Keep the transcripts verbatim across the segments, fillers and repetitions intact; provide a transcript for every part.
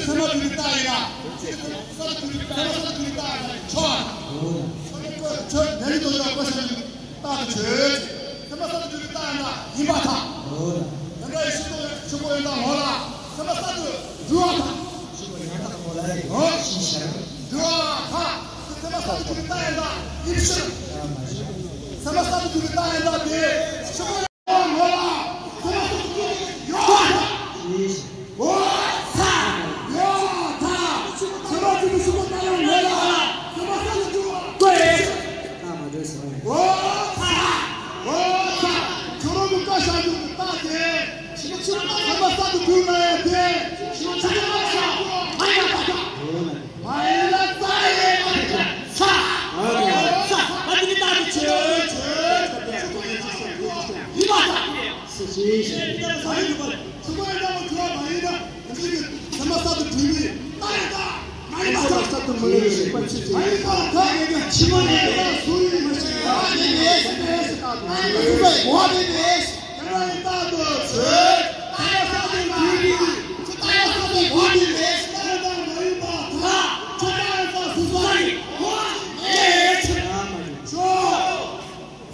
གི་ཚད་མ་དུ་རིགས་རྟགས་ཡིན་ན། གཅིག་གི་ཚད་མ་ས་དུ་རིགས་རྟགས་ཡིན་ན་ཆོག་ཨ། ཨོ་ལ། ས་དུ་ཆོག་ནན་དུ་ཡོད་པ་ཞིག་རྟགས་དུ་ཆོད། ཚད་མ་ས་དུ་རིགས་རྟགས་ཡིན་ན་ཡིན་པར་ཐལ། ཨོ་ལ། དེ་འདྲ་ཡི་ཤེས་རྟོགས་ཆོས་སྐུ་ཡང་དག་ངོ་ལ། ཚད་མ་ས་དུ་འགྲུབ་པར་ཐལ། ཤེས་པ་ཡང་དག་ངོ་ལ་ཡིན། ཨོ། ཤེས་བྱ། འགྲུབ་པར་ཐལ། ཚད་མ་ས་དུ་རིགས་རྟགས་ཡང་དག་ཡིན་ཕྱིར། ཚད་མ་ས་དུ་རིགས་རྟགས་ཡང་དག་དེ་ཤེས་པ།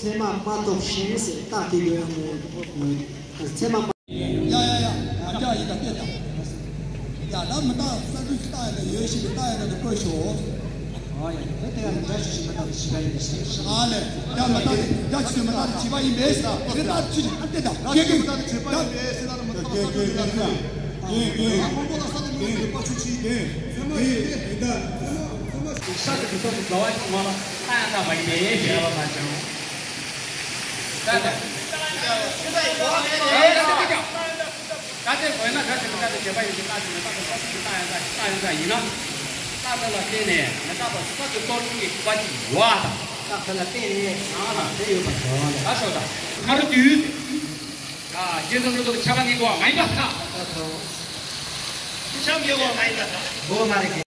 ཚད་མ་མ་གཏོགས་གཞན་ཟེར་རྟགས་དེ་དགོས་ཡོད་མེད། ཚད་མ་མ། ཡ་ཡ་ཡ། ཡ་ཡ་ཡིན་ད་ལྟོས་དང་། ཡ་ད་མི་རྟག་ས་འདུས་རྟགས་ཡ་ད་ཡོད་ཞེས་པའི་རྟགས་ཡ་ད་དེ་བཀོད་ཤོག་ཨོ་ཡ་ད་དེ་ཡ་ད་སྒྲ་ཆོས་ཅན་མི་རྟག་པའི་བྱིས་པ་ཡིན་པའི་ཕྱིར། ཨ་ལས། ཡ་མི་རྟག་སྒྲ་ཆོས་ཅན་མི་རྟག་པའི་བྱིས་པ་ཡིན་པས། དེ་རྟགས་ཆོས་ཅན་ཨ་ལྟོས་དང་། སྒྲ་ཆོས་ཅན་མི་རྟག་པའི་བྱིས་པ་ཡིན་པས་ཟེར་ན་མི་རྟག་ས་འདུས་རྟགས་ཡ་ད། ས་དེ་གི་ས་དེ་ཟླ་བ་ཞིག་མ་ལ་རྟགས་ཡང་དག་མ་ཡིན་པའི་ཕྱིར། ད་ལྟ། ད་ལྟ་དགོས་ན་སྒྲ་ཆོས་ཅན་མི་རྟག་པའི་བྱས་པ་ཡིན་ཞེས་རྟགས་ཆོས་ཅན་མི་རྟག་པའི་ས་དེ་གི་རྟགས་ཡང་དག་རྟགས་ཡང་དག་ཡིན་ན། རྟགས་དེ་ལ་བརྟེན་ནས་མི་རྟག་པ་ས་དེ་རྟོགས་ཚུལ་གྱི་དགོས་པ་ཅིག་ཡོད་པ་དང་། རྟགས་དེ་ལ་བརྟེན་ནས་རང་ལ་དེ་ཡོད་པ་དང་། ད་ཤོག་དང་། ཁ་རུ་དུས། ཨ། རྗེས་སུ་འགྲོ་ལྡོག་ཁྱབ་པ་ངེས་པ་མ་ཡིན་པར་ཐལ། ཁྱབ་ངེས་པ་མ་ཡིན་པར་ཐལ། འོ་མ་རེད།